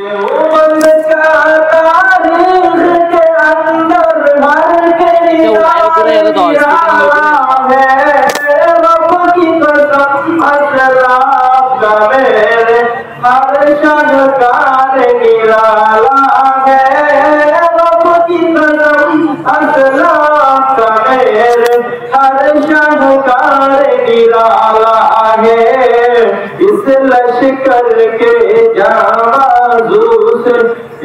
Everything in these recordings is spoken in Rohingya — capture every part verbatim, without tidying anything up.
امت کا تاریخ کے اندر ہر کردار نرالا ہے۔ رب کی قسم، اسلاف کا میرے ہر شاہکار نرالا ہے۔ رب کی قسم، اسلاف کا میرے ہر شاہکار نرالا ہے۔ اس لشکر کے جانبازوں سے،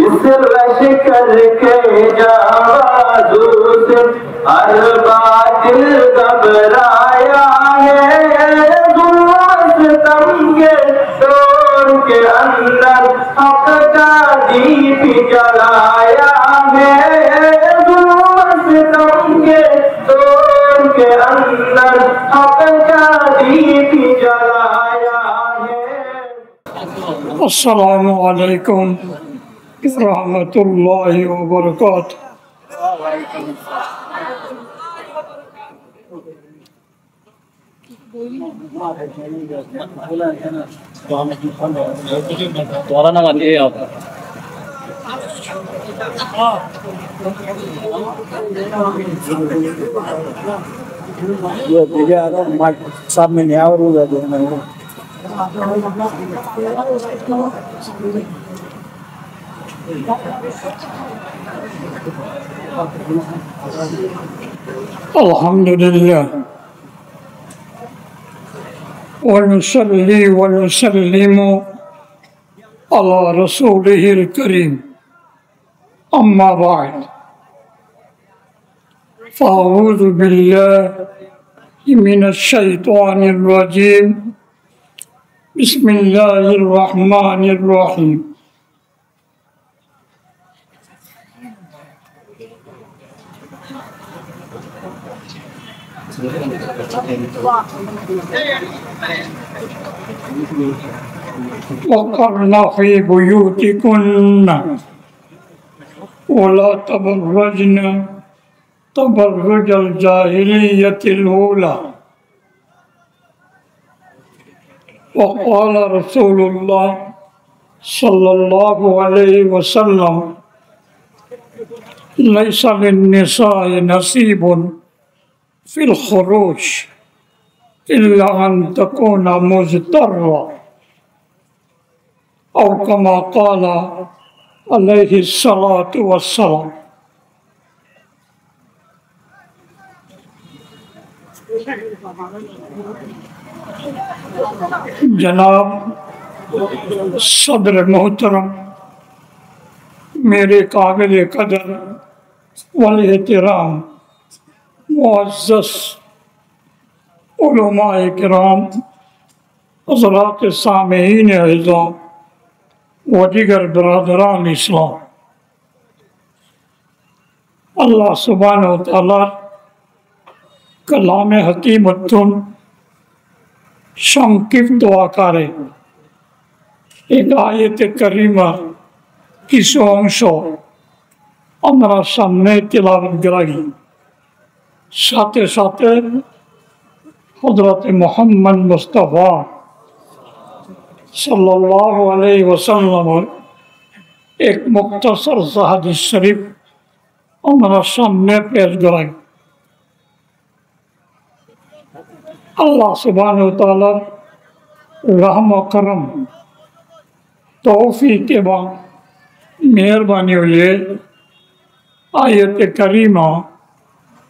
اس لشکر کے جانبازوں سے ہر باطل گھبرایا ہے۔ ظلم و ستم کے دور کے اندر حق کا دیپ جلایا ہے۔ ظلم و ستم کے دور کے اندر حق کا دیپ جلایا ہے۔ السلام علیکم ورحمۃ اللہ وبرکاتہ۔ الحمد لله، ونصلي ونسلم على رسوله الكريم. أما بعد، فأعوذ بالله من الشيطان الرجيم. بسم الله الرحمن الرحيم. وقرن في بيوتكن ولا تبرجن تبرج الجاهلية الأولى. وقال رسول الله صلى الله عليه وسلم: ليس للنساء نصيب في الخروج إلا أن تكون مضطرة. أو كما قال عليه الصلاة والسلام. جناب صدر محترم، میرے قابل قدر والاحترام معزز علماء کرام، حضرات سامعین اعظم و دیگر برادران اسلام، اللہ سبحانہ و تعالیٰ کلام حکیم اتون সংক্ষিপ্ত আকারে এই আয়াতে কারিমা কিছু অংশ আপনার সামনে তিলাওয়াত করাই। সাথে সাথে হযরত মুহাম্মদ মুস্তাফা সাল্লাল্লাহু আলাইহি ওয়াসাল্লামের এক মুখতাসর হাদিস শরীফ আপনার সামনে পেশ করাই। আল্লাহ সুবহানাহু ওয়া তাআলার রহম ও করম, তৌফিক এবং মেহেরবানি হইলে আয়াতে কারিমা,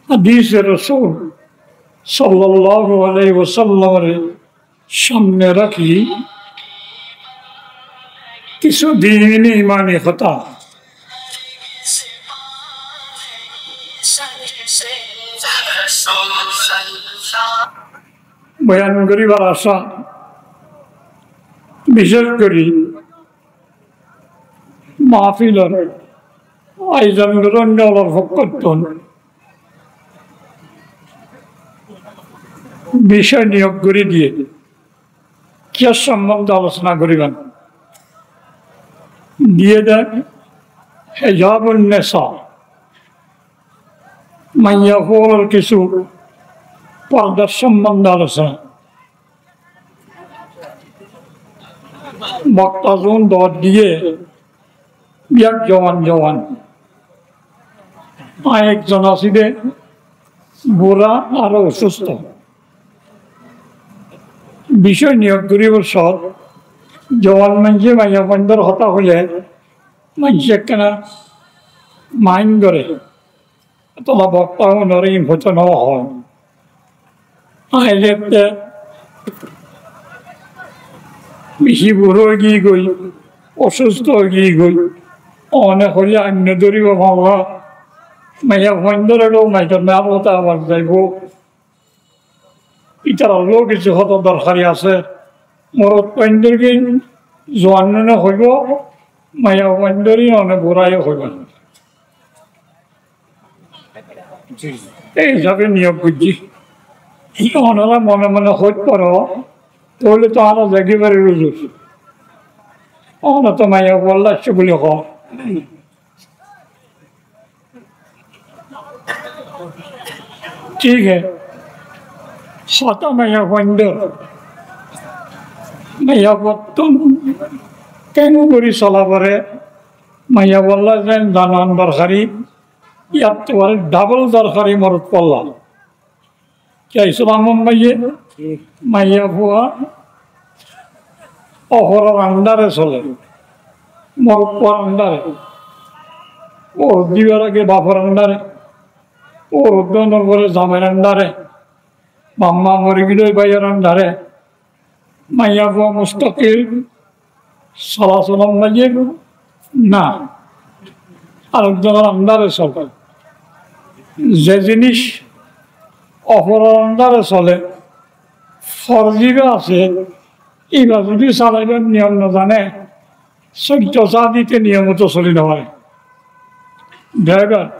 হাদিসে রসুল সাল্লাল্লাহু আলাইহি ওয়াসাল্লামের সামনে রাখি কিছু দ্বীনি ইমানি কথা। বয়ান করিবার আশা, বিশেষ করি মাহফিলর আয়োজন গ্রহণকারীর পক্ষত্তন বিষয় নিয়োগ করি দিয়ে কিয়ার সম্বন্ধে আলোচনা করিবেন দিয়ে দেন হেজাবুন নেসা, মাইয়া ফুয়ার কিছু পর্দার সম্বন্ধে আলোচনা। বক্তাজন দর দিয়ে Biyák zuwan zuwan. Añí ekzon así de, bura ar osustó. Bicóy niyot goríbar sót, zuwan maincé maiyafuaindór hotá hoilé, maincé ekkána main goré. Tolla bokta ónore in hoito no hoó. Añí dette beci bura ói giyói, osustó ói giyói. One hoilé añí no dóribo, maiyafuaindóre loi maitor mear hotá abar zaibo. Ítarar lói kessú hotá dorhari asé. Morotfuaindóre ki zuwan ókkole hoibo, maiyafuaindóre one buraye hoibo. Ei hísabe niyot goijjí. Onora mone mone hoit faro, tóile to añára zai fari huzur. Onora to maiyafuar loi aiccó buli hoó. Thík asé. Hotá maiyafuaindór. Maiyafuattún keéngorí sola fore, maiyafuar loi zeén zanan dorhari, yáttu aró dabol dorhari morotfuar loi. Kiyá Islamot maiyé, maiyafua oforor andare sole, morotfuar andare, ór dibar age bafor andare, ór dónor fore zamair andare, baf ma mori gilé báiyor andare, maiyafua mustakil sola sola maiyé na, ar ekzonor andare sole. Ze zinis oforor andare sole, for ziba asé, iba zodi solaibar niyom no zane, sóitto sá dite niyom moto soli no fare. Draibar,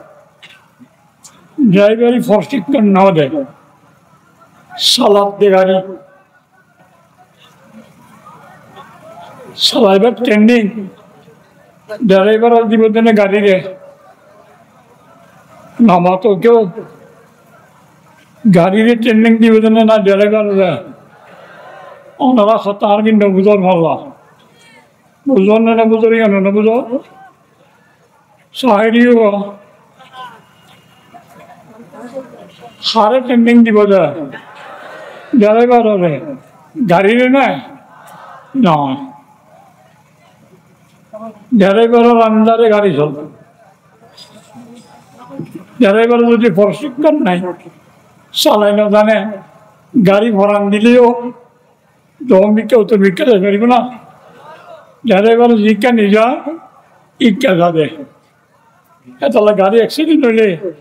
draibari fosikkon no de, solat de gari, solaibar training, draibarore dibo de né garire? No mato keu. Garire training dibo de né na draibarore? Onora hotá ar ki no buzor holla? Buzor né no buzor, iyán no buzor? Sahiri ó. Hare training dibo de? Draibarore. Garire na? No. Draibaror andare gari sole. Draibar zodi fosikkon nai, solai no zane, gari foran dileo Dóñr mikká, uttór mikká zai faribó na. Draibar zikká niza, ikká zade. Etolla gari accident óile,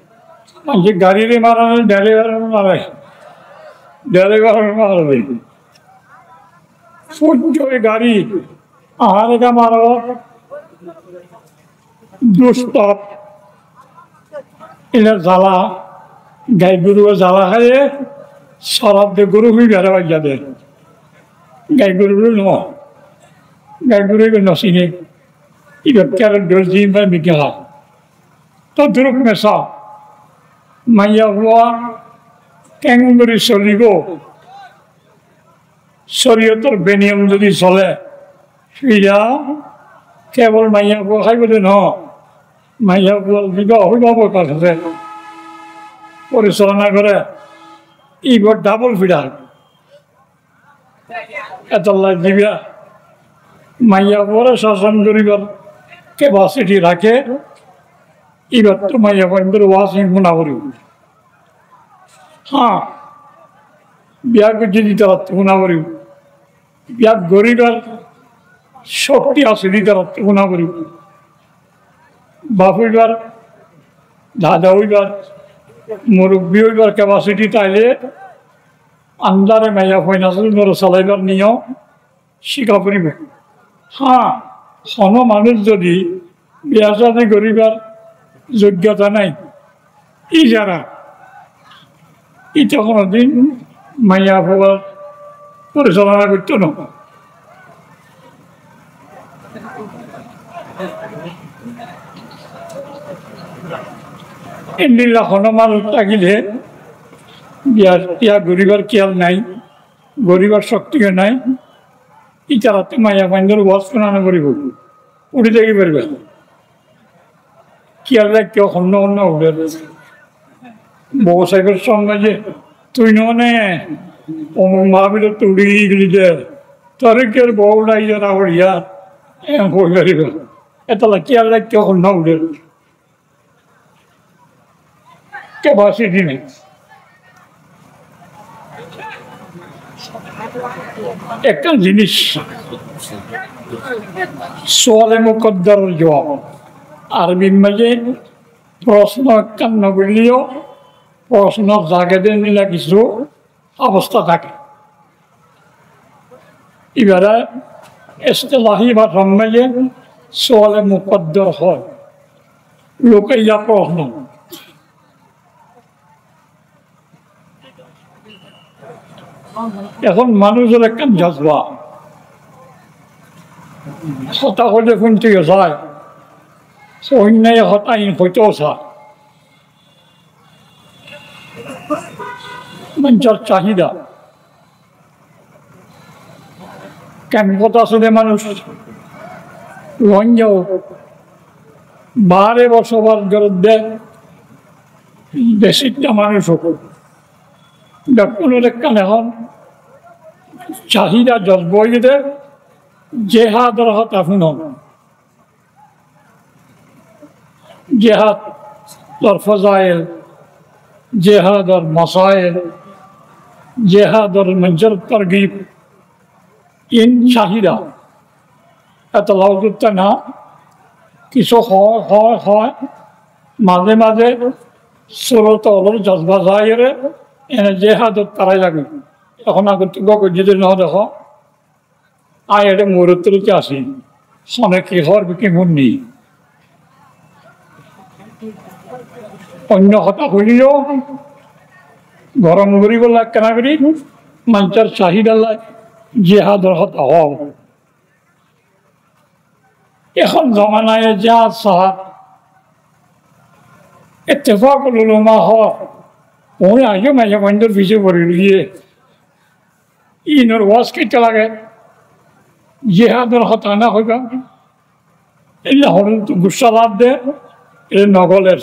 maincé garire mare né, draibarore mare? Draibarore mare. Fúinjoi gari, añáre ká maro. Dustó, ine zala, gai gurue zala háiye, soraf de guru húi bere baijja de. Gai guru no, gai guru no sine. Iba kiyá dóri zimba mikká. Todrup mesa, maiyafua keéngori solibo? Córiyotor beniyom zodi sole, fida kebol maiyafua háibo de no, maiyafuar zibá obhibabok asé, forisolona gore, ibá dabol fida. Etolla zibá maiyafuare sason goribar kepasiti raké, ibattú maiyafuaindór waz fúna foribo. Há, biya goijjé de ítarattú fúna foribo. Biya goríbar cókti asé de ítarattú fúna foribo. Baf óibar, dada óibar, murubbi óibar kepasiti táile andare maiyafuain asé de ítara solaibar niyom cíka foribo. Há, honó manúic zodi biya cádi goríbar zoggota nái, ízara, íte honodin maiyafuar forisolona goittó no. Endilla honó manúic tákile biya tiya goríbar kiyal nái, goríbar cóktiyo nái, ítarattú maiyafuaindór waz fúna no foribo. Uçí táki fariba. kiyólla kiyó honnúa honnúa uçér. Bou saibar somot maze, "Tui no né, omuk maábilot uçí geli de, toré kiyólla bou uçái zana foriyé?" Eén hoi faribá. Etolla kiyólla kiyó honnúa uçér. Capacity nei. Ekkán jinis, suwale mukaddoror juwab. Arobir maze proshno ekkán no goilleyo, proshno zage de nila kissú obosta táke. Ibáre istilahi báca maze suwale mukaddor hoó, lukaiyá proshno. Ehón manúicor ekkán jozba, hotá hoile fúnto zai, fúnnaye hotá in hoito sa. Manúicor cahida. Kempot asé de manúic, Rohingya ók, baáre bosabas gorér de decítta manúic ók, bekkúnor ekkán ehón cahida jozba óiye de jehador hotá fúnon. Jehador fazail, jehador masail, jehador manúicor torgib, in cahida. Etolla uzuttá na, kissú hoó, hoó, hoó, maze maze surot olor jozba zaiyóre, ene jehadot tarai lage. Ehón agottú gogor jodi no dekó, añí eçé muúrottu así, hone ki hoór ki fúnni. Oinno hotá hoileyó gorom goríbolla ekkená gorí, manúicor cahidalla jihador hotá hoó. Ehón zomanaye jihad sahad, ittefakul ulama hoó, uñí aijjó maiyafuaindór fisé fori giyé. Inor waz kettó lage, jihador hotá no hoiba. Illa horon tu gussa ladde, e no goler.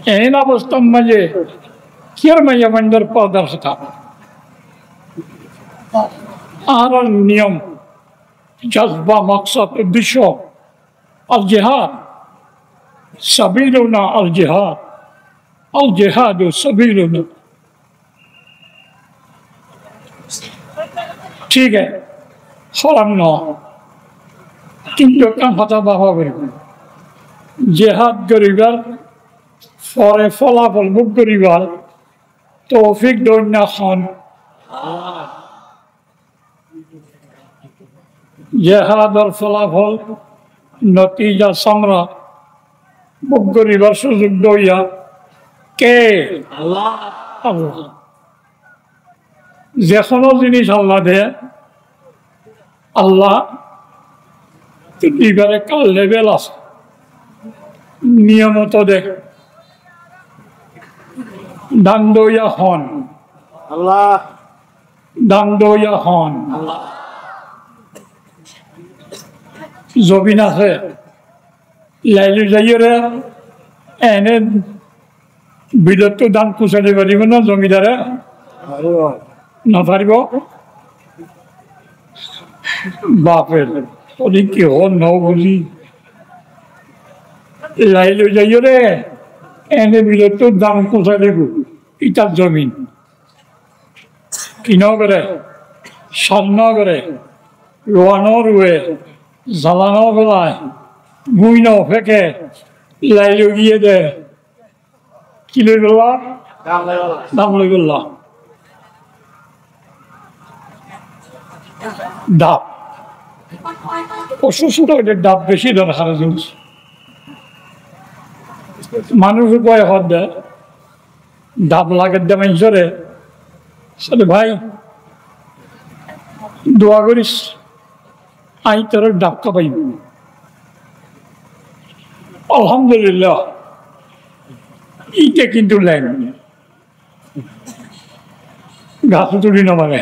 Eén obostár maze kiyór maiyafuaindór fordar hotá? Añárar niyom, jozba, moksod, uddecco, al jihad, sabiluna al jihad, al jihadu sabiluna. Thík asé, horam no. Kintu ekkán hotá báfa foribo. Jihad goríbar fore folafol bóg goríbar toufik doinna hon. Jihador folafol, notija, samra bóg goríbar suzuk doiya ke? Allah. Allah. Ze hono jinis Allah de, Allah dibar ekkán level asé, niyom moto de. Dan doiya hon. Allah. Dan doiya hon. Zobin asé, lailoi zaiyóre ene bilottú dan kusai faribo né zomindare? No faribo. Bafe, tóile ki hoó no buzí. Lailoi zaiyóre ene bilottú dan kusai dibo, itar zomin. Ki no goré, sar no goré, ruwa no ruwe, zala no felai, gúi no feke, lailoi giyé de, ki loi bolla? Dan loi bolla. Dab. Osusto óile dab beci dorkar asé. Manúic bái hoó de, dab lage de maincóre, sóle bái, dua goris, añí toré dab hábaiyum. Alhamdulillah, íte kintu lain. Gas tuli no mare.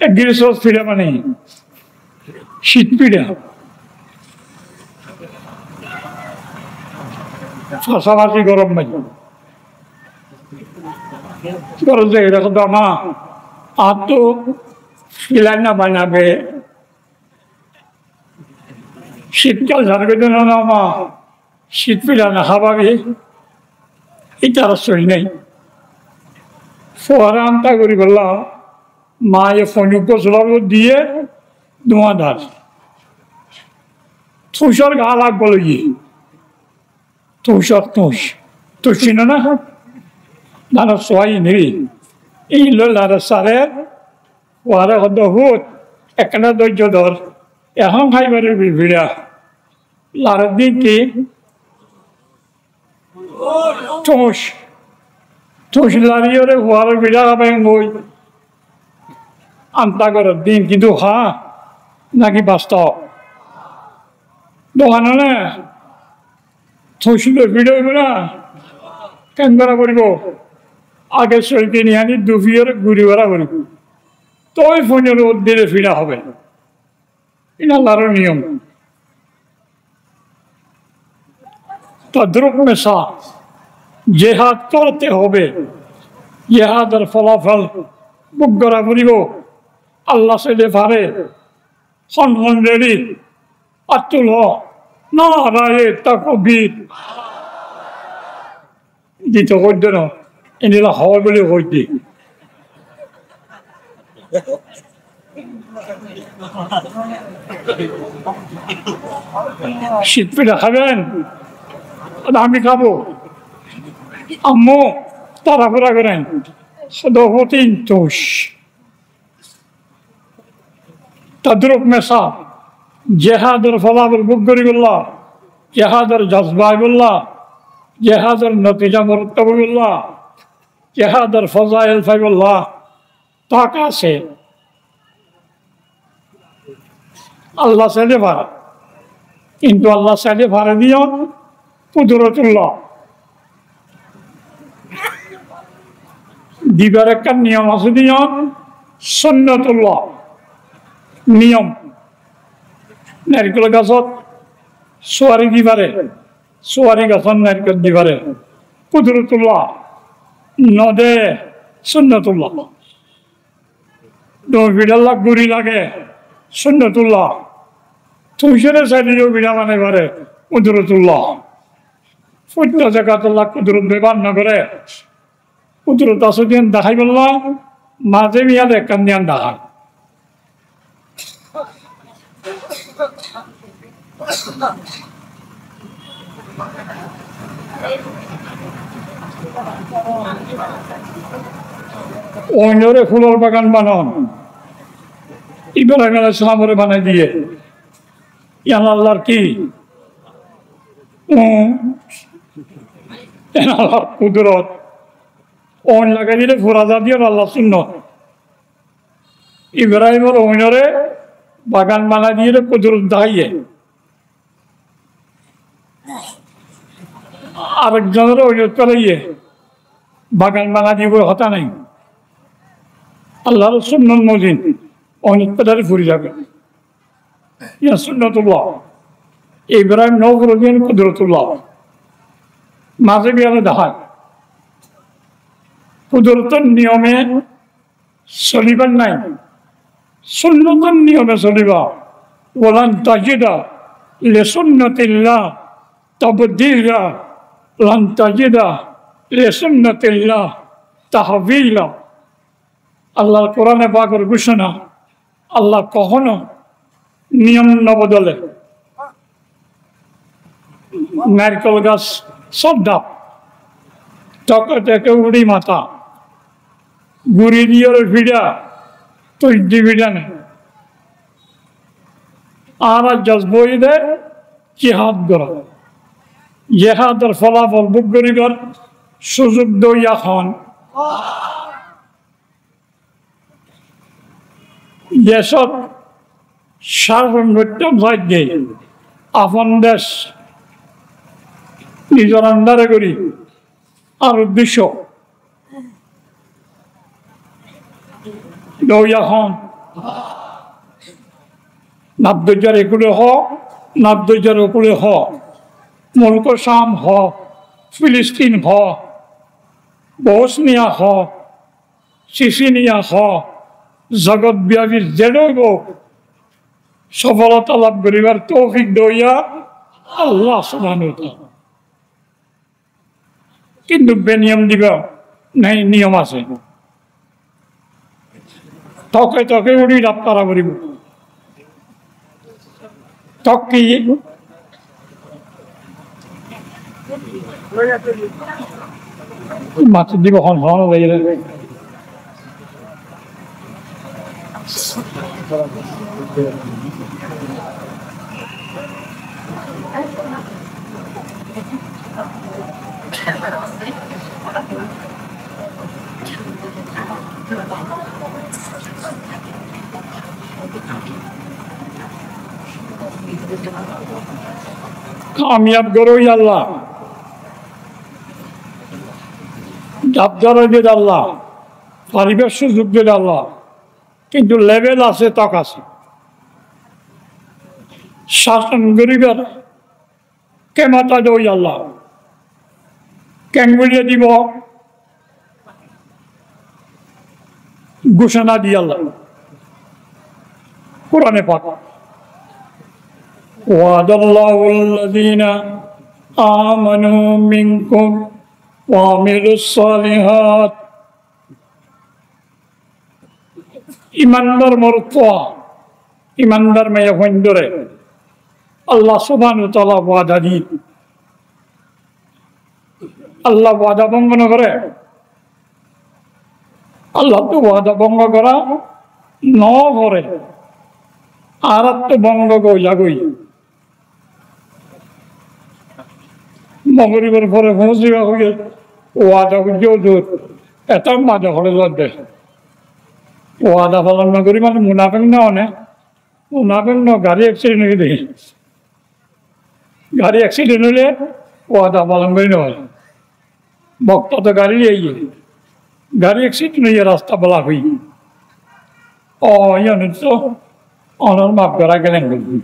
Ek gilás fiçá faní, cít fiçá. Fasáfasi gorom maze. Gorom ze, "Ere Hóda, añáttu fiçá no banaibe, cítkal zar goijjé no, no, añáttu cít fiçá no háibi." Ítarar sóil nái. Fuaré anta gorí bolla, maye foni gosola diye, duwa dar. Tuñcor gal aggúa loiye. Tuñcor, tuñc. Tuñc cino na? Dánor suwai niri. Ín loi lare sare, fuaré hoó de, "Fut, ekkán dóijjo dór. Ehón háibar fiçá." Lare din ki? Tuñc. Tuñc lariyóre fuaré fiçá háibo goi. Anta gorer din kintu há naki bastob? Dókana na. Tuñc loi fiçá óibo na? Keén gora foribo? Age sóil tini aní dufiyóre guri gora foribo. Toi fonire dile fiçá háibo. Ín Allar niyom. Tadruk mesa, jihad korte hobe. Jihador folafol bóg gora foribo. Allah saile fare. Hon hon redi? Át tulo. Naraye takbir. Dito hoidde no, endilla hoó buli hoidde. Cít fiçá háiben? Ode ami hábo. Ammá tarafura goren. Hodo hotin tuñc. Tadruk mesa, jihador folafol bóg gori bolla, jihador jozba bolla, jihador notija murattib bolla, jihador fazail fai bolla, tak asé. Allah saile fare. Kintu Allah saile fare de yián kudrotullah. Dibar ekkán niyom asé de yián sunnotullah. Niyom. Narikol gasót suwari di fare, suwari gasót narikol di fare. Kudrotullah. No de sunnotullah. Dóñr fiçálla guri lage, sunnotullah. Tuñcóre saileyó fiçá banai fare, kudrotullah. Fottí zagat Allah kudrot bebohár no gore. Kudrot asé de yián dahái bolla, maze miyade ekkán de yián dahái. Oinore fulor bagan banon. Ibrahim alaihissalamore banai diye. Yián Allar ki? Um, yián Allar kudrot. Oin lagai dile fura za de yián Allar sunnot. Ibrahimor oinore bagan banai diyé de kudrot dahaiye. Arekzonore oinot felaiye bagan banai dibo hotá nai. Allar sunnot mozin oinot felaile furi zaibo. Yián sunnotullah. Ibrahim no furiyé de yián kudrotullah. Maze miyade dahái. Kudrotor niyome solibar nai, sunnotor niyome soliba. Walan tajida lisunnatillahi tabdila, lan tajida lisunnatillahi tahwila. Allar Kurane Pakor gúcona, Allah kohóno niyom no bodole. Narikol gas sób daf, toke toke uçí mata, guri diyóre fiçá, tuñcóre fiçá nai. Añárar jozba óilde jihad gora. Jihador folafol bóg goribar suzuk dóiya hon. Decót cácon goittám saidde, afon dec nizor andare gorí, ar uddecco Dóuya hoón. Naf doijjar ekule hoó, naf doijjar ekule hoó. Mulko Cam hoó, Filistin hoó, Bosniya hoó, Sisiniya hoó, zogot biyafi zeçé óibo, sofólota laf goríbar toufik dóuya Allah subhanahu wa taala. Kintu beniyom diba nai, niyom asé. Toke toke uçí laf gorá foribo. Toke mati dibo hon hon ói gele. Kamiyab goró ya Allah. Gaf goró de Allah. Faribar suzuk de Allah. Kintu lebel asé, tok asé. Sason goríbar kemota dóuya Allah. Keén gorí dibo? Gucona diya Allah. Kurane pak. وعد الله الذين آمنوا منكم وعملوا الصالحات. Imandar morotfuwa, imandar maiyafuaindóre Allah subhanahu wa taala wada diyé. Allah wada bongo no goré. Allattú wada bongo gorá no foré. Añárattú bongo goijjé goi. Mogoribor fore foóñsiba hoiyé, wada goijjé huzur, etó wada gorí zade. Wada falon no gorí mane munafek no né? Munafek no, gari eksident óiye de. Gari eksident óile wada falon gorí no fare. Bokto to gari loi aiyé, gari eksident óiye, rasta blok óiye. Ó, iyán to onor maf gorá gelen goi.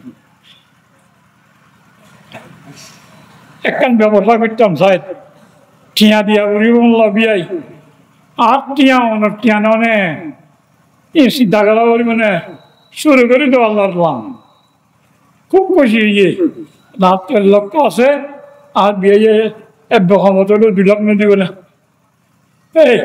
Ekkán bebosa goittam sai, tiañ diya foribo lobiyai. Ar tiañ onor tiañ no né, e sinta gorá foribo né, cúru gorí do Allar lam. Kúb kúci óiye. Tar to ek lokko asé, ar biyaiye ebbe homot óile dui lok no dibo né? Ei.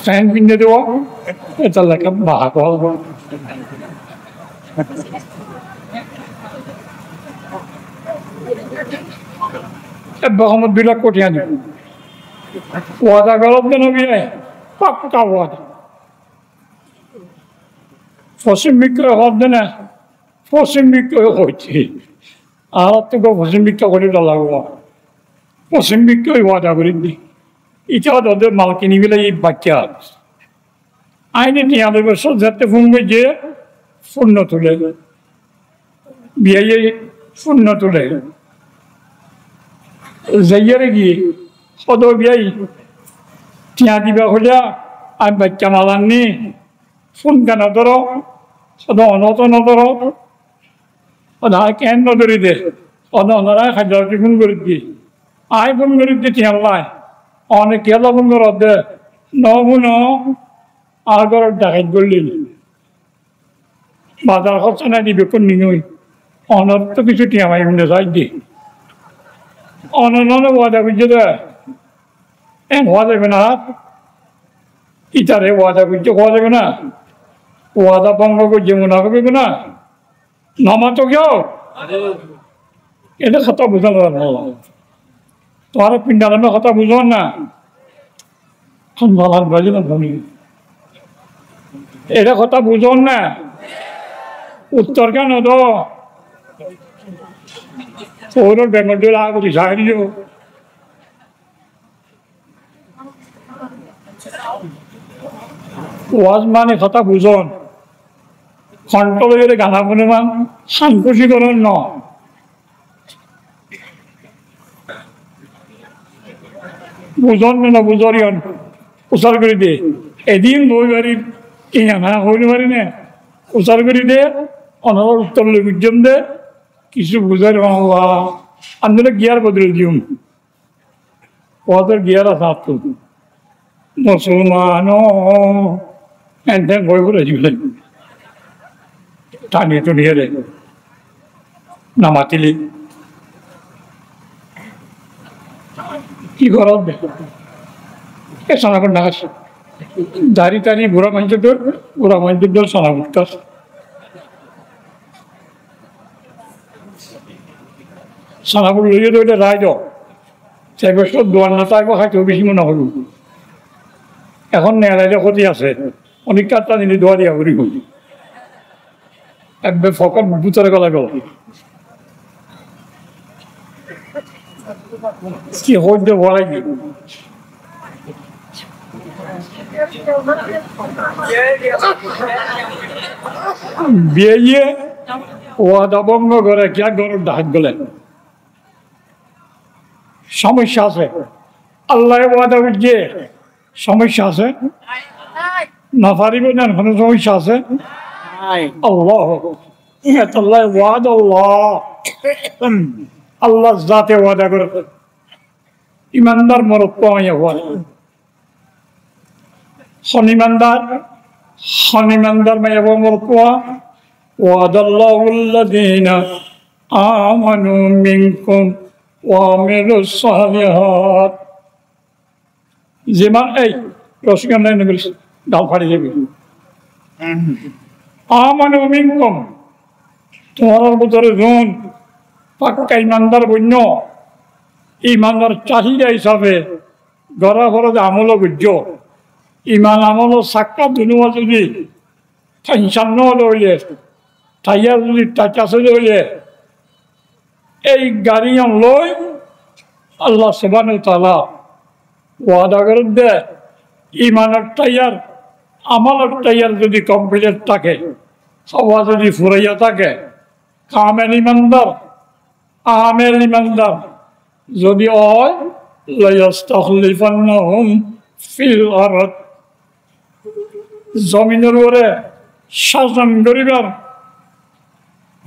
Fent finne dibo, eta lega bahá hoó. Ebbe homot dui lok tiañ dibo. Wada goró de no biyai, pakka wada. Foccím mikká hoó de na, foccím mikká hoité. Añárattú foccím mikká hoilé dor lage. Foccím mikká wada gorí de. Ita hoó de mal kini félaiyi baikká. Añí de tiañ loibar sót zette fún goijjé, fún no tulé. Biyaiye fún no tulé. Zaiyóre giyé, hoó de biyai, tiañ diba hoilé, añí baikká mal anní, fún kiyá no dóro, hoó de onó to no dóro, hoó de añí kiyá no dóri de, hoó de onóre añí haijja fún gorí de, añí fún gorí de tiañ loi, one kiyólla fún goró de, no fúno, añár górot dakait goillé. Bazar hórsa nai dibe bekkún niói. Onór to kissú tiañ maiyum de sai de. Onóre wada goijjé de. En hoó zaibo na. Itare wada goijjé hoó zaibo na. Wada bongo goijjé munafek óibo na. No mato kiyá? Ede hotá buzá no zano. Tuáñra pindar maze hotá buzó na? Hon balar bazi no funi. Ede hotá buzó na? Uttor kiyá no do? Fouror Bengal dol aguri sairiyo. Waz mane hotá buzón. Kontól óiyore gana fúniban, hán kúci goron no. Buzón ne no buzón, yián usar gorí de. Edin loi fari, iyan há hoói no fari ne. Usar gorí de, onora uttor loi buijjón de, kissú buzár, Allah, andile giyar bodoli diyum. Wazor giyar asé attú. Musolman ó, enten goi fúrai dibo. Tani tuni ere. Namatili. Ki goró de? E sana fut nagas. Dari tani bura manjor dor, bura manjor dor sana fut tas. Sana fut loiye de óita rai do. Sai bosór duar no táibo, háito beci mone hoibo. Ehón neraile hoti asé, onek katta dile dua diya foribo. Ebbe fokot bútore golai gol. Ki hoiye de bórai di. Biyaiye wada bongo gore, kiyá goror dahak gole. Somosya asé. Allaye wada goijje, somosya asé? No faribo, yián hono somosya asé? Nai. Allah. Etolla wada Allah. Allar zate wada gore. Imandar morotfuwa, maiyafuwa. Hon imandar, hon imandar maiyafuwa morotfuwa. وعد الله الذين آمنوا منكم وعملوا الصالحات. Zeman ei, Rosul Allah nabi dal fari dibo. آمنوا منكم, tuáñrar bútore zun fakka imandar boinno, imanor cahida hísabe gora foroz amol goijjo, iman amol sakka dunuwa zodi tension no óile, taiyar zodi taca sóile óile, ei gari yián loi Allah subhanahu wa taala wada gorer de, imanor taiyar, amolor taiyar zodi complete táke, háwa zodi furaiya táke, kamel imandar, amel imandar zodi ói, ليستخلفنهم في الأرض. Zominor uore cáson goríbar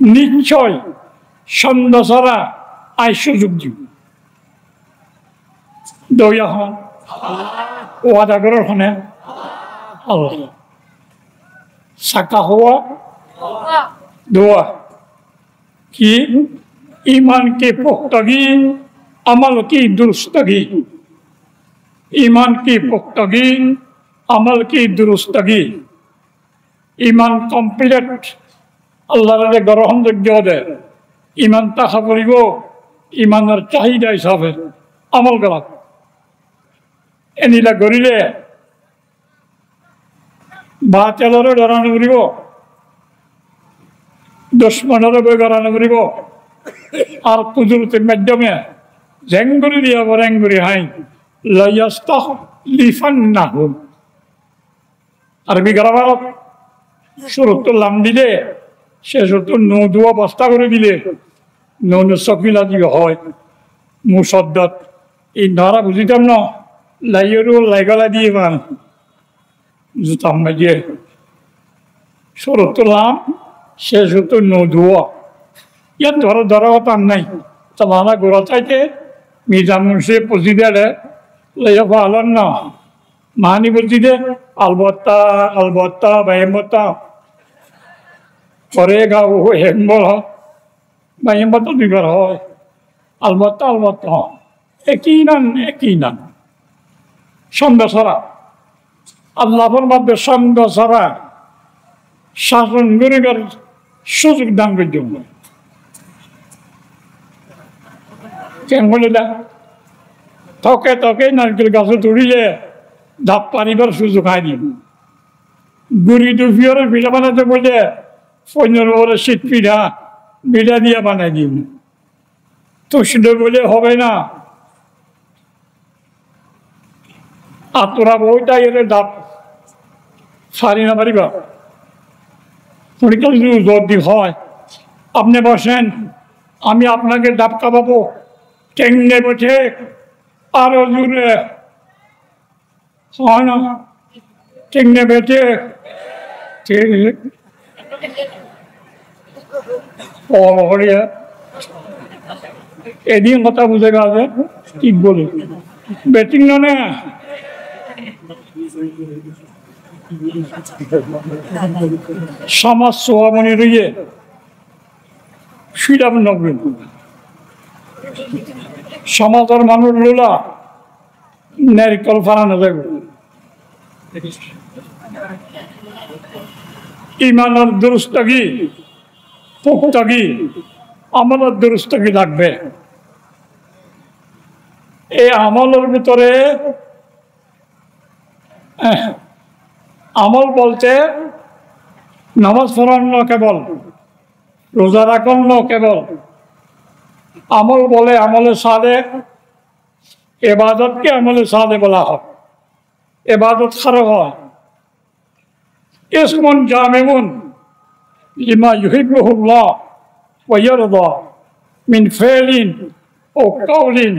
niccói sonda sára añí suzuk diyum. Doya hon. Wada gorer hone? Allah. Sakka howa? Dowa. Ki? Iman ki puktagi, amal ki durustagi. Iman ki puktagi, amal ki durustagi. Iman complete, Allar de grohondojjo de iman táka foribo, imanor cahida hísabe amol gora. Enila gorile batelore dora no foribo, ducmonore boi gora no foribo, ar kudurotor maiddome zengori diya fore engori háin, ليستخلفنهم. Arobi gramarot cúruttu lam dile, cécottu nun duwa bosta gorí dile, nunor sokila diya hoó musaddad. Iín tuáñra buzítam no, laiyoré lai gala diye fán. Zutam maijje. Cúruttu lam, cécottu nun duwa. Yían tuáñra dóra hotá nái. Tuáñra gura táite, Mirzá Munsif buzí dile, laiya fán no. Mani buzí de, albotta, albotta, bái albotta. Korega, ó, hembol, bái albotta duibar hoó. Albotta, albotta hoó. Ekinan, ekinan. Sonda sára. Allah formar de sonda sára cáson goríbar suzuk dan goijjé. Ken hoilé de? Toke toke narkel gasot uçíle daf faribar suzuk añí dim. Guri dufiyore fiça banaite hoilé foinor uore cit fiça, biça diya banai dim. Tucde hoilé hobe na. Añára bout aiyóre daf fari no fariba. পরীক্ষা যদি জোর দি হয়, আপনি বসেন, আমি আপনাকে ধাক্কা পাবো, ঠিক না বেঠিক? আরো জোরে। হয় না? ঠিক না বেঠিক? ঠিক। ও, বড়িয়া। এদিন কথা বুঝে গেছে, ঠিক বলে। বেঠিক না, না? সমাজ সোয়াবনি রইয়ে, সুইডাম নবী। সমাজর মানুষ লোলা, নারকল ফারানো যাইব। ইমানর দুরুস্তগি, পুক্তগি, আমলর দুরুস্তগি লাগবে। এই আমলর ভিতরে, এহ, আমল বলতে নামাজ পড়ান না কেবল, রোজা রাখল না কেবল। আমল বলে আমলে সালে, এবাদতকে আমলে সালে বলা হয়। এবাদত কারে কয়? ইসমুন জামিউন লিমা ইউহিব্বুহুল্লাহ ওয়া ইয়ারদা মিন ফিলিন ও কাউলিন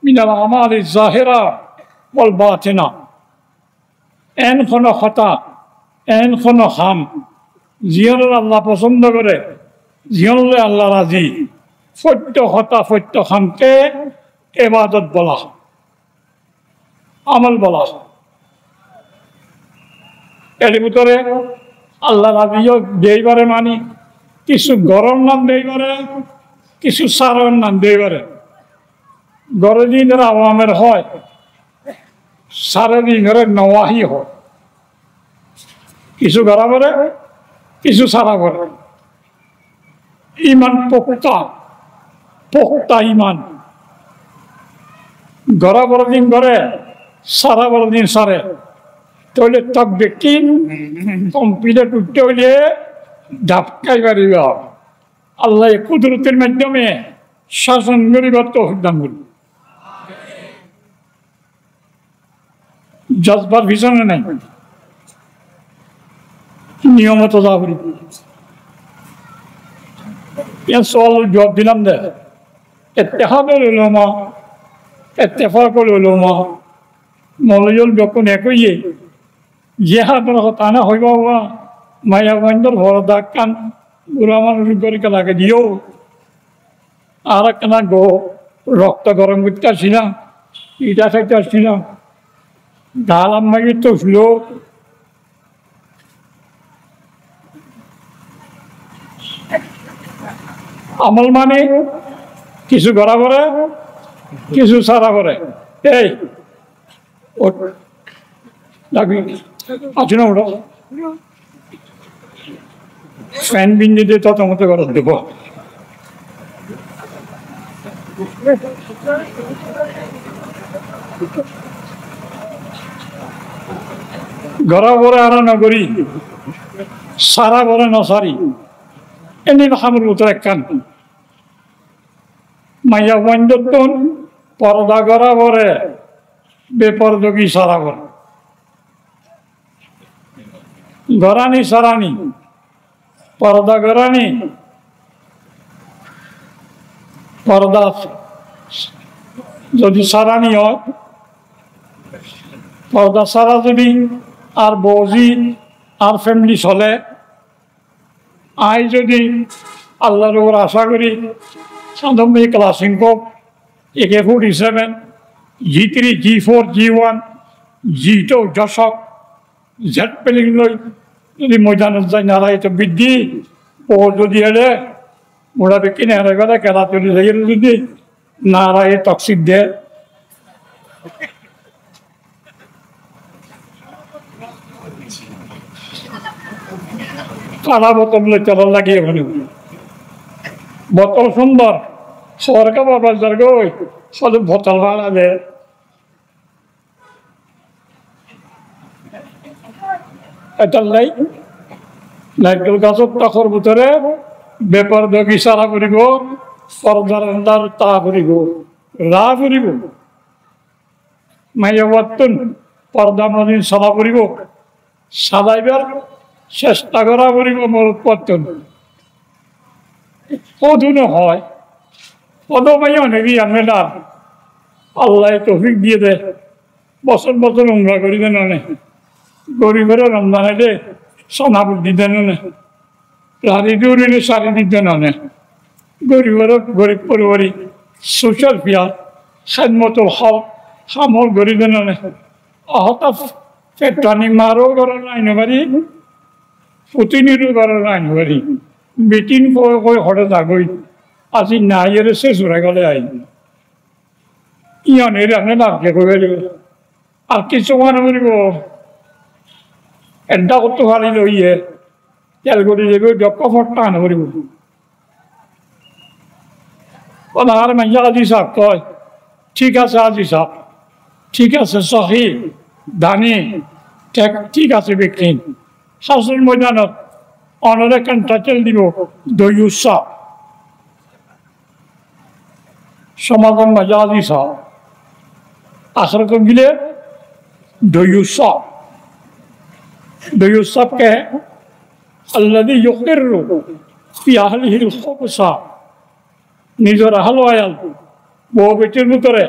মিনাল আমালি জাহিরা ওয়াল বাতিনা। এন কোনো কথা, এন কোনো কাম, জিয়নরে আল্লাহ পছন্দ করে, জিয়নরে আল্লাহ রাজি, ফত্য কথা, ফত্য কামকে এবাদত বলা হয়, আমল বলা হয়। এর ভিতরে আল্লাহ রাজিও দেই পারে, মানি কিছু গরর নাম দেই পারে, কিছু সারর নাম দেই পারে। গরর দিনরে আওয়ামের হয়, সারর দিনরে নওয়াহি হয়। কিছু গরা পড়ে, কিছু সারা পড়ে। ইমান পোক্তা, পোক্তা ইমান। গরা পড়ে দিন গরে, সারা পড়ে দিন সারে। তাহলে তকবির তিন কমপ্লিট উঠতে হইলে ধাক্কাই পারিবা। আল্লাহ কুদরতের মাধ্যমে শাসন করিবার তৌফিক দান করুন। জজবার পিছনে নাই, নিয়মত যা করি। ইয়ার সওয়াল জবাব দিলাম দে। ইত্তেহাদুল উলামা, ইত্তেফাকুল উলামা, মৌলবী অকল বেকুন এক অইয়ে, যে হাতর কথা না হইবা হওয়া, মাইয়া বইনর ফরদা কান বুড়া মানুষ গরিকে লাগে দিও। আর একখানা গো রক্ত গরম করতে আসছিলাম, ইটা খাইতে আসছিলাম, গাল আম্মাই তো ছিল। আমল মানে কিছু গরা পড়ে, কিছু সারা পড়ে। এই ওঠ। ডাকবি। আছো না ওরা? ফ্যান বিন দিতে তত মতো করে দেব। গরা পড়ে আর না করি, সারা পড়ে না সারি। এনে হামর উত্তর একখান। মাইয়া বইনর তন পর্দা গরা পড়ে, বেপর্দগি সারা পড়ে। গরানি সারানি, পর্দা গরানি, পর্দা যদি সারানি হয়, পর্দা সারা যদি আর বৌজি আর ফ্যামিলি চলে, আই যদি আল্লাহর উপর আশা করি, সাধারণ class income AK forty seven, G three, G four, G one, G two, যশক, জেট প্লেন লই যদি ময়দানত যাই, নারায়ে তকবির দি, ও যদি এলে মোটা বিক্রি না হয়, গেলে খেলা চলি যাই যদি নারায়ে তকসির দে। কালা বোতল লই চলার লাগি ওখানে। বোতল সুন্দর, সরকার বাবার দরগা ওই, শুধু বোতল ভাড়া দে। এটার লাই নারকেল গাছর টকর ভিতরে বেপর্দগি সারা পড়িব, পর্দার আন্দার তা পড়িব, রা পড়িব। মাইয়া বাত্তুন পর্দা মদিন সাদা পড়িব, সাদাইবার cesta gora foribo morot fuattún. Hodún hoó, hodún maiyafua ne ki, añárar Allaye toufik diye de, bosór bosór umra gorí de none, goriboré Romzan aile sona budi de none, rari duri ne sari di de none, goriboré, gorib poribari, social welfare, hédmotul hol, ham hol gorí de none. Hotá fettani maró gora nai no fari, futiniró gora nai no fari. Mitin hoi hoi hore zagói. Azi nai ere se sura gole ai. Iyan ere añára naf ke hoi faribo. Ar kissú mane foribo. Enda hotó fari loiye. Tel gori zaibo, dokko fotta ane foribo. Onárar maze Haji sáb hoó, thík asé Haji sáb, thík asé, sóhi, dani, thík, thík asé bekkín. Hásoror moidanot onoré ekkán title dibo, doiyus sáb. Somazor maze Haji sáb, ahérotot gile doiyus sáb. Doiyus sáb ke? الذي يقر في أهله الخبث. Nizor ahal oyal, bou beitor bútore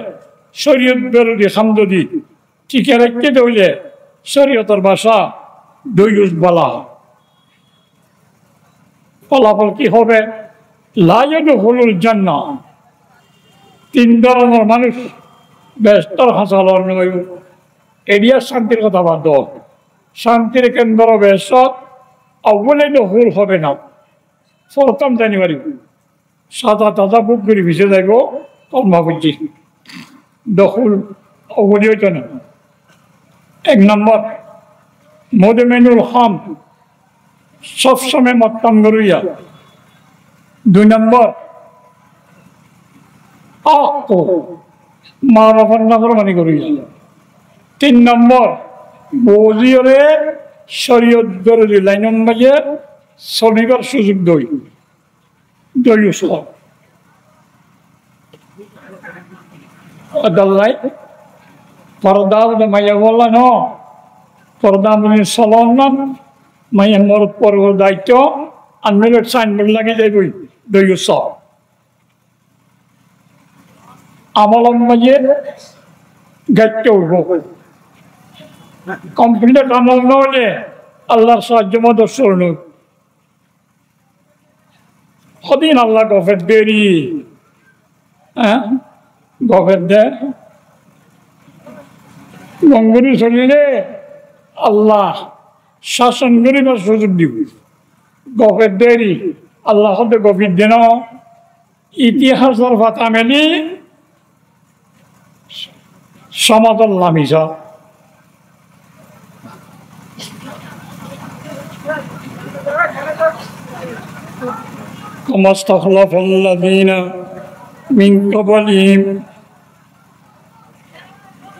córiyot biródi ham zodi tikai raikké de óile córiyotor báca doiyus bala. Folafol ki hoibo? لا يدخل الجنة. Tin dóronor manúc behestor háñsal no óibo. Eriya cántir hotá bad do. Cántir kendro behestor awwale dohul hoibo na. Fortom zani faribo. Sáda táda buk gori fisé zaibo, kolma foijje. Dohul awwali óito na. Ek nombor, modmenul ham, sob somoi mod ham goróya. Dui nombor, akko, ma bafor naformani goróya. Tin nombor, bou ziyore córiyot biródi lainor maze solibar suzuk dói. Doiyus hoó. Adallai, porda buli maiyafuwalla no, porda buli solon no, maiya morot foribor daitto, unmarried signboard lagi zaiboi, doiyus hoó. Amolor maze gaitto óibo. Complete amol no óile Allar sahajjo modot solon no. Hodin Allah gofet deri, eh, gofet de. Gom gori solile Allah sason goribar suzuk dibo. Gofet deri, Allah hoó de gofet de no. Itihasor fata meli somazor lamisa. كما استخلف الذين من قبلهم.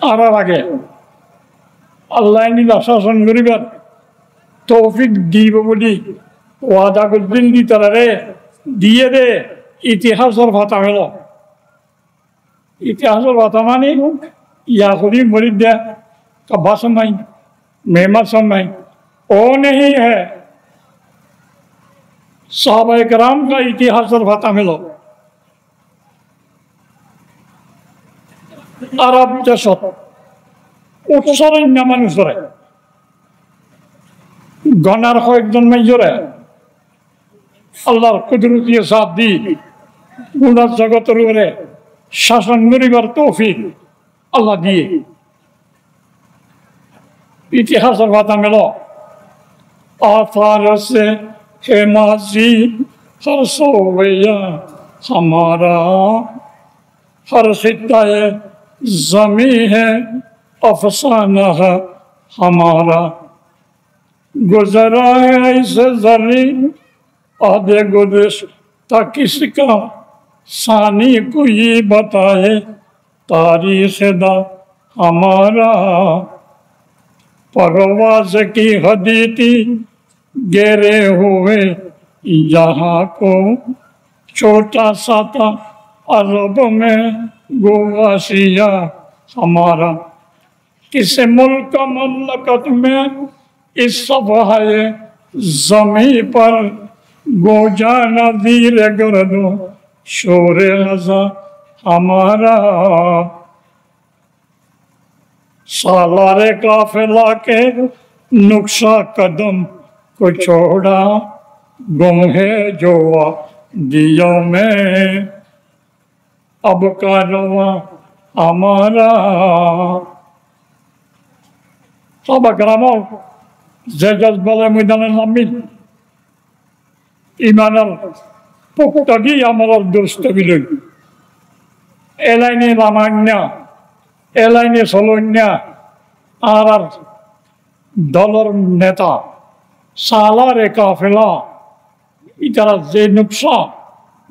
Añárar age Allah niza sason goribar toufik dibo buli wada goijjíl de, itarare diye de, itihasor fata melo. Itihasor fata mani Yahudi murid de, Kabbas mai, Memar mai, wo nahi hai. Sahabaye keram ka itihasor fata melo. Arab decot utsor inna manusore, gonar hoyekzon manusore Allar kudroti zat di gura jogotor uore sason goribar toufik Allah diye. Itihasor fata melo, آثار سے ہے ماضی ہر سویہ ہمارا، ہر خطۂ زمیں ہے افسانہ ہمارا۔ گزرا ہے ایسے زرین عہد گذشتہ کس کا، ثانی کوئی بتائے تاریخ داں ہمارا۔ پرواز کی حدیثی گھیرے ہوئے جہاں کو، چھوٹا سا تھا عرب میں گو آسیہ ہمارا۔ کس ملک مملکت میں اس صفحۂ زمین پر گونجا نہ زیر گرد و شور رضا ہمارا۔ سالار قافلہ کے نقشہ قدم کو چھوڑا، گم ہے جو وادیوں میں اب کارواں ہمارا۔ Sáhaba keram, ze jozba loi moidanot namil, imanor puktagi, amolor durustagi loi. E laine lamainna, e laine soloinna, añárar dolor neta, salare kafela, itará ze nuksa,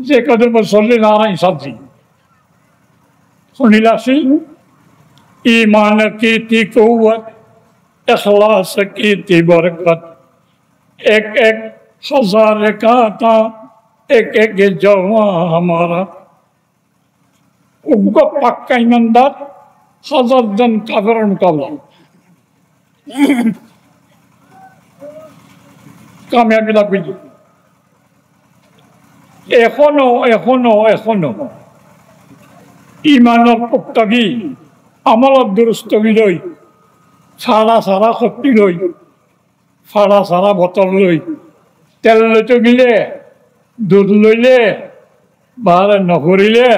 ze kodome solil añára insaf di. Fúnila si, iman ki ti kuwwat, ikhlas ki ti borkot, ek ek hazar ka tha, ek ek jawab hamara. Uggwá pakka imandar házar zon kaferor mukabela. Kamiyabi lab óiye. Ehóno, ehóno, ehóno imanor puktagi, amolor durustagi loi, sára sára hotti loi, fára sára botol loi, tel loi tákile, dud loile, baáre no forile,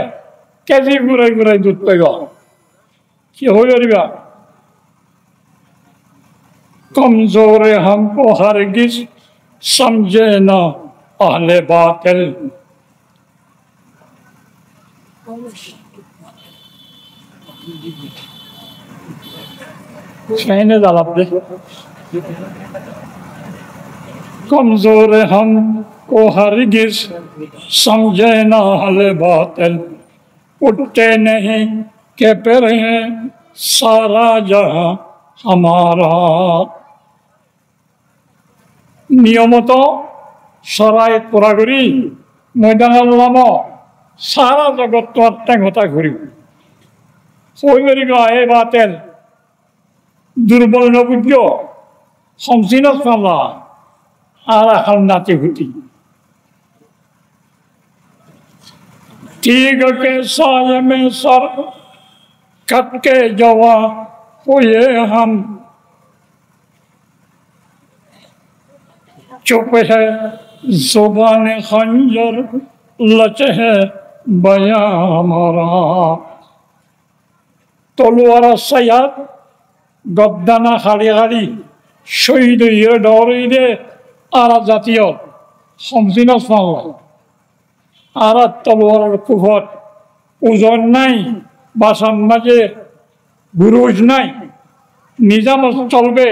kezi furai furai dud faiba. Ki hoiba riba? کمزور ہم کو ہرگز سمجھے نہ اہل باطل۔ Fene dalap de. کمزور ہم کو ہرگز سمجھے نہ اہل باطل، اٹھتے نہیں کہ پھر ہے سارا جہاں ہمارا۔ Niyomoto corait fura gori moidanot lamo, sára zogot tuáñr théng hotá foribo. Hoi foribo, e batel, durbol no bujjo, hom sinot falla, añára hal nati huti. تیغ کے سائے میں سر کٹ کے جواں ہوئے ہم، چپ ہے زبان خنجر، لچ ہے بیاں ہمارا۔ Toluwaror sáiyat goddana hári hári cóhid óiye, dhoór óiye de añárar zatiye, hom sinot falla. Añárar toluwaror kufot uzon nai, bacár maze guruj nai, nizam solbe.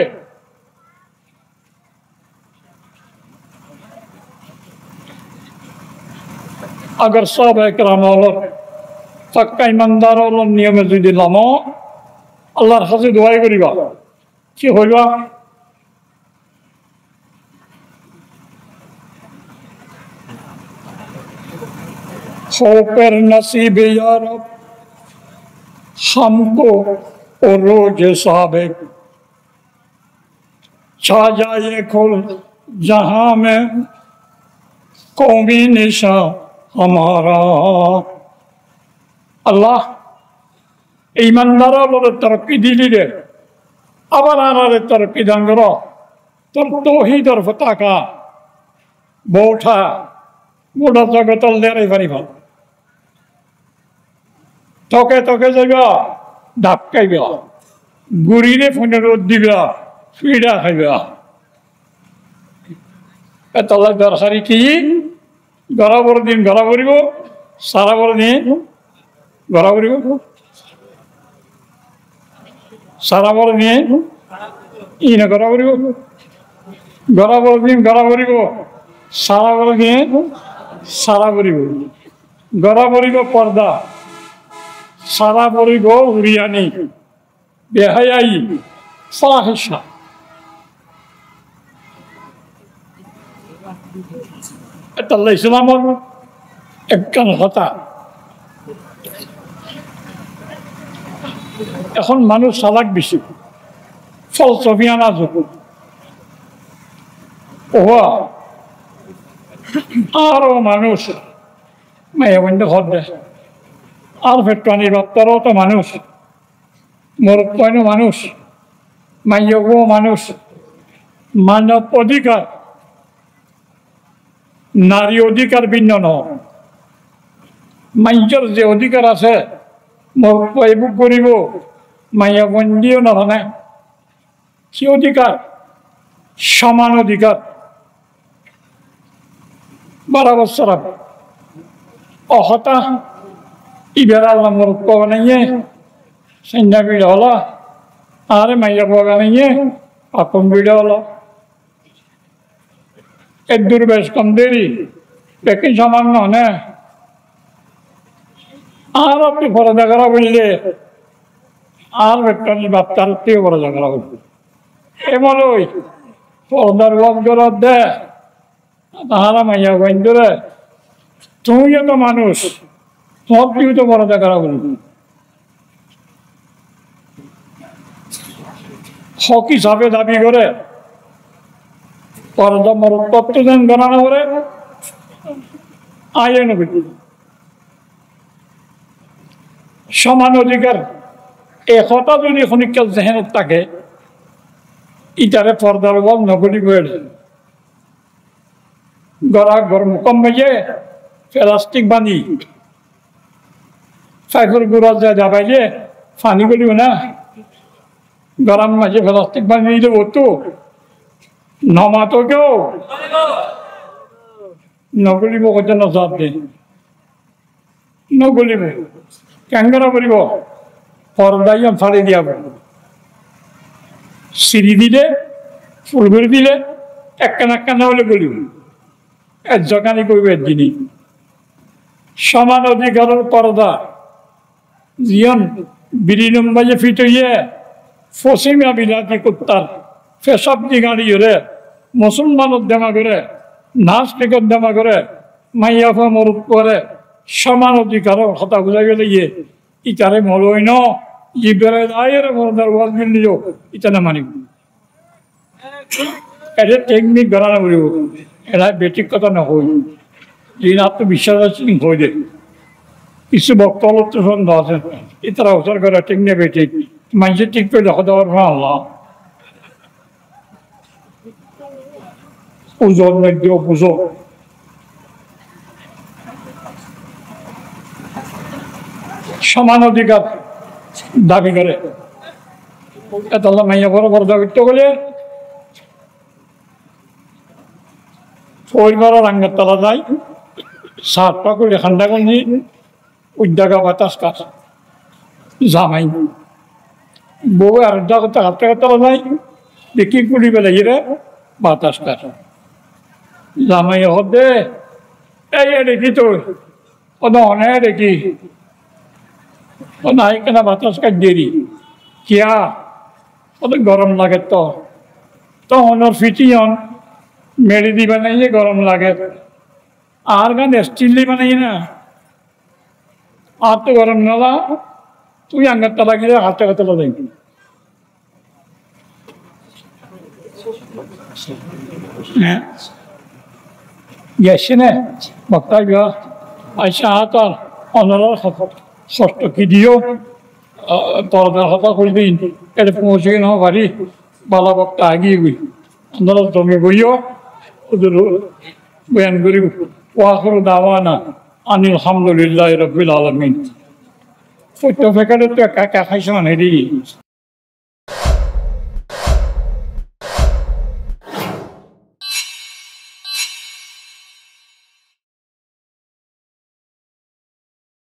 Agar sáhaba keram ólor, fakka imandar ólor niyome zodi lamo, Allar hañse dua goriba. Ki hoiba? ہو پر نصیب یا رب ہم کو عروج سابق، چھا جائے کل جہاں میں قومی نشاں ہمارا۔ Allah, imandar ólore torakki dili de, abar añárare torakki dan goro, tor touhidor fotaka, bouta, gura zogot ot lerai fariba. Toke toke zaiba, dhap haiba. Gurire fúnor rod diba, fiça haiba. Etolla dorhari ki? Gora boro din gora foribo, sára boro din gora foribo, sára boro din ine gora foribo, gora boro din gora foribo, sára boro din sára foribo. Gora foribo porda, sára foribo uriyani, behayai, fahisha. Etolla Islamor ekkán hotá. Ehón manúc salak beci, folsofiyana zug. Uwá, añára manúic, maiyafuain de hoódde, añár feṭ fanir baftaró to manúic, morotfuain ó manúic, maiyafua ó manúic, manob odikar, nari odikar binno no. Maincór ze odikar asé, morotfuaye buk goríbo, maiyafuain de yó no fane. Ki odikar? Soman odikar. Barabor soraf. Ó hotá, ibáre Allah morotfua banaiyé, sainna biçá ola, añáre maiyafua banaiyé, fakkun biçá ola. Eddur bec kom deri, bekkín soman no né? Añárattú forda gorá foille, añár feṭ fanir baftarottú forda gorá foille. Emon ói, fordar waz goródde, añára maiyafuain dóre, tuñí yó to manúic, tuáñttú yó to forda gorá foille. Hók hísafe dabi goré, forda morotfuattú zen gorá no foré, aññí yó no gorí. Soman odikar, e hotá zodi honikka zehénot táke, ítare fordar waz no goríbo. Gora gorom kom maze felastik bani, faifor gura zai dabaile fani golibo na. Goram maze felastik bani dile bottu no mato keu. No golibo, hoito no zade. No golibo. Keén gora foribo? Forda yián fari diya foribo. Siri dile, ful gori dile, ekkán ekkán óile golibo. Ezzokani goibo eddini. Soman odikaror forda, ziyán birinor maze fit óiye, fosima bilati kuttar fesab di gañçiyóre, musolmanor demagore, nastikor demagore, maiyafua morotfuare soman odikaror hotá buzái félaiye, ítare moloi no, Jibril aiyóre fordar waz goille yó íta no manibo. Ere teknik gorá no foribo, ere betik hotá no hoi. Zin attú biccác asé, zin hoi de. Kissú bokta olottú sonde asé, ítara usar gore teknik betik. Maincé thík faile hotá hoibo Allah. Buzó, nai de buzó. Soman odikar dabi gore. Etolla maiyafuare forda goitto gele foir fara rangar tola zai, sat fa kuli handa gonji, uddaka batas kar. Zamai. Bou ar uddaka batas kar, beki kuli belaiyóre batas kar. Zamai hoódde, "Ei, ere ki tui? Ó de hone ere ki? Ó de ekkena batas kar deri. Kiya? Ó de gorom lager to. Tohonor fiti yián meri di banaiye, gorom lager. Ar gan estil di banaiye na." Ar to gorom no lage, tui angar tola gile ar to tola zaibi. Há? Giyé né? Bokta giyé. Accá, añára onorar hosto ki diyo, a, fordar hotá hoilde, ere fouñsi no fari, bála bokta aigiyé goi. Onora zomi boiyo, huzur boyan goribo. Wa akhiru dawana anil hamdulillahi rabbil alamin. Fottí feketottú ekka ekka háiye mane de.